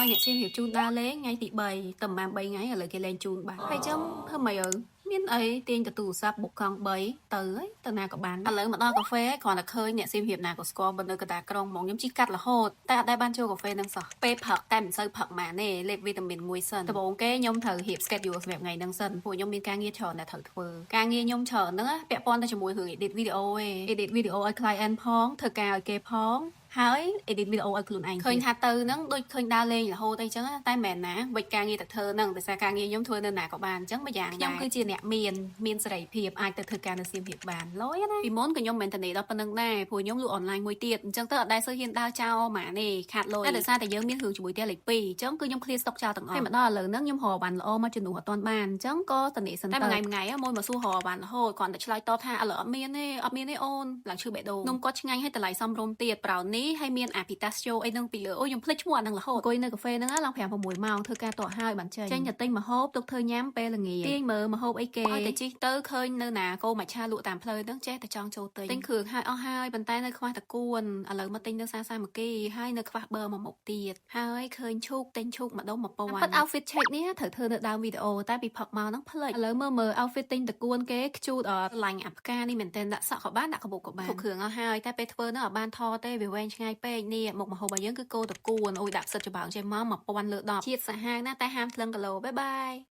ឲ្យអ្នកសៀមរាបជូនដើរលេងថ្ងៃទី3តែប្រហែល3ថ្ងៃឥឡូវគេលែងជូនបាត់ហើយចឹងធ្វើម៉េចអើមានអីទាញទៅទូរស័ព្ទបុកកង់3ទៅហើយទៅណាក៏បានឥឡូវមកដល់កាហ្វេគ្រាន់តែឃើញអ្នកសៀមរាបណាក៏ស្គាល់បើនៅកណ្ដាលក្រុងហ្មងខ្ញុំជិះកាត់រហូតតែអត់ដែលបានចូលកាហ្វេហ្នឹងសោះពេលព្រឹកតែមិនសូវផឹកម៉ាទេលេបវីតាមីនមួយសិនដំបូងគេខ្ញុំត្រូវរៀប schedule សម្រាប់ថ្ងៃហ្នឹងសិនព្រោះខ្ញុំមានការងារច្រើនដែលត្រូវធ្វើការងារខ្ញុំច្រើនហ្នឹងណាពាក់ព័ន្ធទៅជាមួយរឿង edit video ឯង edit video ឲ្យ client ផងធ្វើការឲ្យគេផងហើយ edit video ឲ្យខ្លួនឯងឃើញថាទៅហ្នឹងដូចឃើញដើរលេងរហូតអីចឹងតែមិនមែនណាវិច្ចការងារតែធ្វើហ្នឹងដោយសារការងារខ្ញុំធ្វើនៅណាក៏បានអញ្ចឹងមួយយ៉ាងខ្ញុំគឺជាអ្នកមានមានសេរីភាពអាចទៅធ្វើការនៅសៀមរាបបានលយណាពីមុនក៏ខ្ញុំមិនមែនតនេដល់ប៉ុណ្្នឹងដែរព្រោះខ្ញុំលក់អនឡាញមួយទៀតអញ្ចឹងទៅអត់ដែលសូវហ៊ានដើរចោលម៉ានេះខាតលុយតែដោយសារតែយើងមានរឿងជាមួយផ្ទះលេខ2អញ្ចឹងគឺខ្ញុំ clear stock ចោលទាំងអស់ហើយមកដល់ឥឡូវហ្នឹងខ្ញុំរកបានល្អមកជំនួសអត់ទាន់បានអញ្ចឹងក៏តនេសិនតែមួយថ្ងៃមួយថ្ងៃមួយមកសួររកបានរហូតគ្រាន់តែឆ្លើយតបថាឥឡូវអត់មានទេអត់មានទេអូនឡើងឈឺបេះដូងនំគាត់ឆ្ងាញ់ហើយតម្លៃសមរម្យទៀត brownie ហើយមានអា pistachio អីហ្នឹងពីលើអូខ្ញុំភ្លេចឈ្មោះអាហ្នឹងរហូតអង្គុយនៅកាហ្វេហ្នឹងឡើង5 6ម៉ោងធ្វើការតក់ហើយបានចេញចេញទៅទិញម្ហូបទុកធ្វើញ៉ាំពេលល្ងាចទាញមើលម្ហូបអីគេឲ្យតែជិះទៅឃើញនៅណាគោមច្ឆាលក់តាមផ្លូវហ្នឹងចេះតែចង់ចូលទិញទិញគ្រឿងហើយអស់ហើយប៉ុន្តែនៅខ្វះតកួនឥឡូវមកទិញនៅសាសាមកគីហើយនៅខ្វះប៊ឺមួយមុខទៀតហើយឃើញឈូកទិញឈូកម្ដុំ1000ពិត outfit check នេះត្រូវធ្វើនៅដើមវីដេអូតែពីផឹកមកហ្នឹងភ្លេចឥឡូវមើលមើល outfit ទិញតកួនគេខ្ជូតអត់ឡាញ់អាផ្កានេះមែនទែនដាក់សក់ក៏បានដាក់កាបូបក៏បានគ្រប់គ្រឿងអស់ហើយតែពេលធ្វើហ្នឹងអត់បានថតទេវាវែងឆ្ងាយពេកនេះមុខម្ហូបរបស់យើងគឺគោតកួនអូយដាក់ផ្សិតច្បើងចេះមក1000លើ10ជាតិសាហាវណាស់តែហាមថ្លឹងគីឡូbye bye.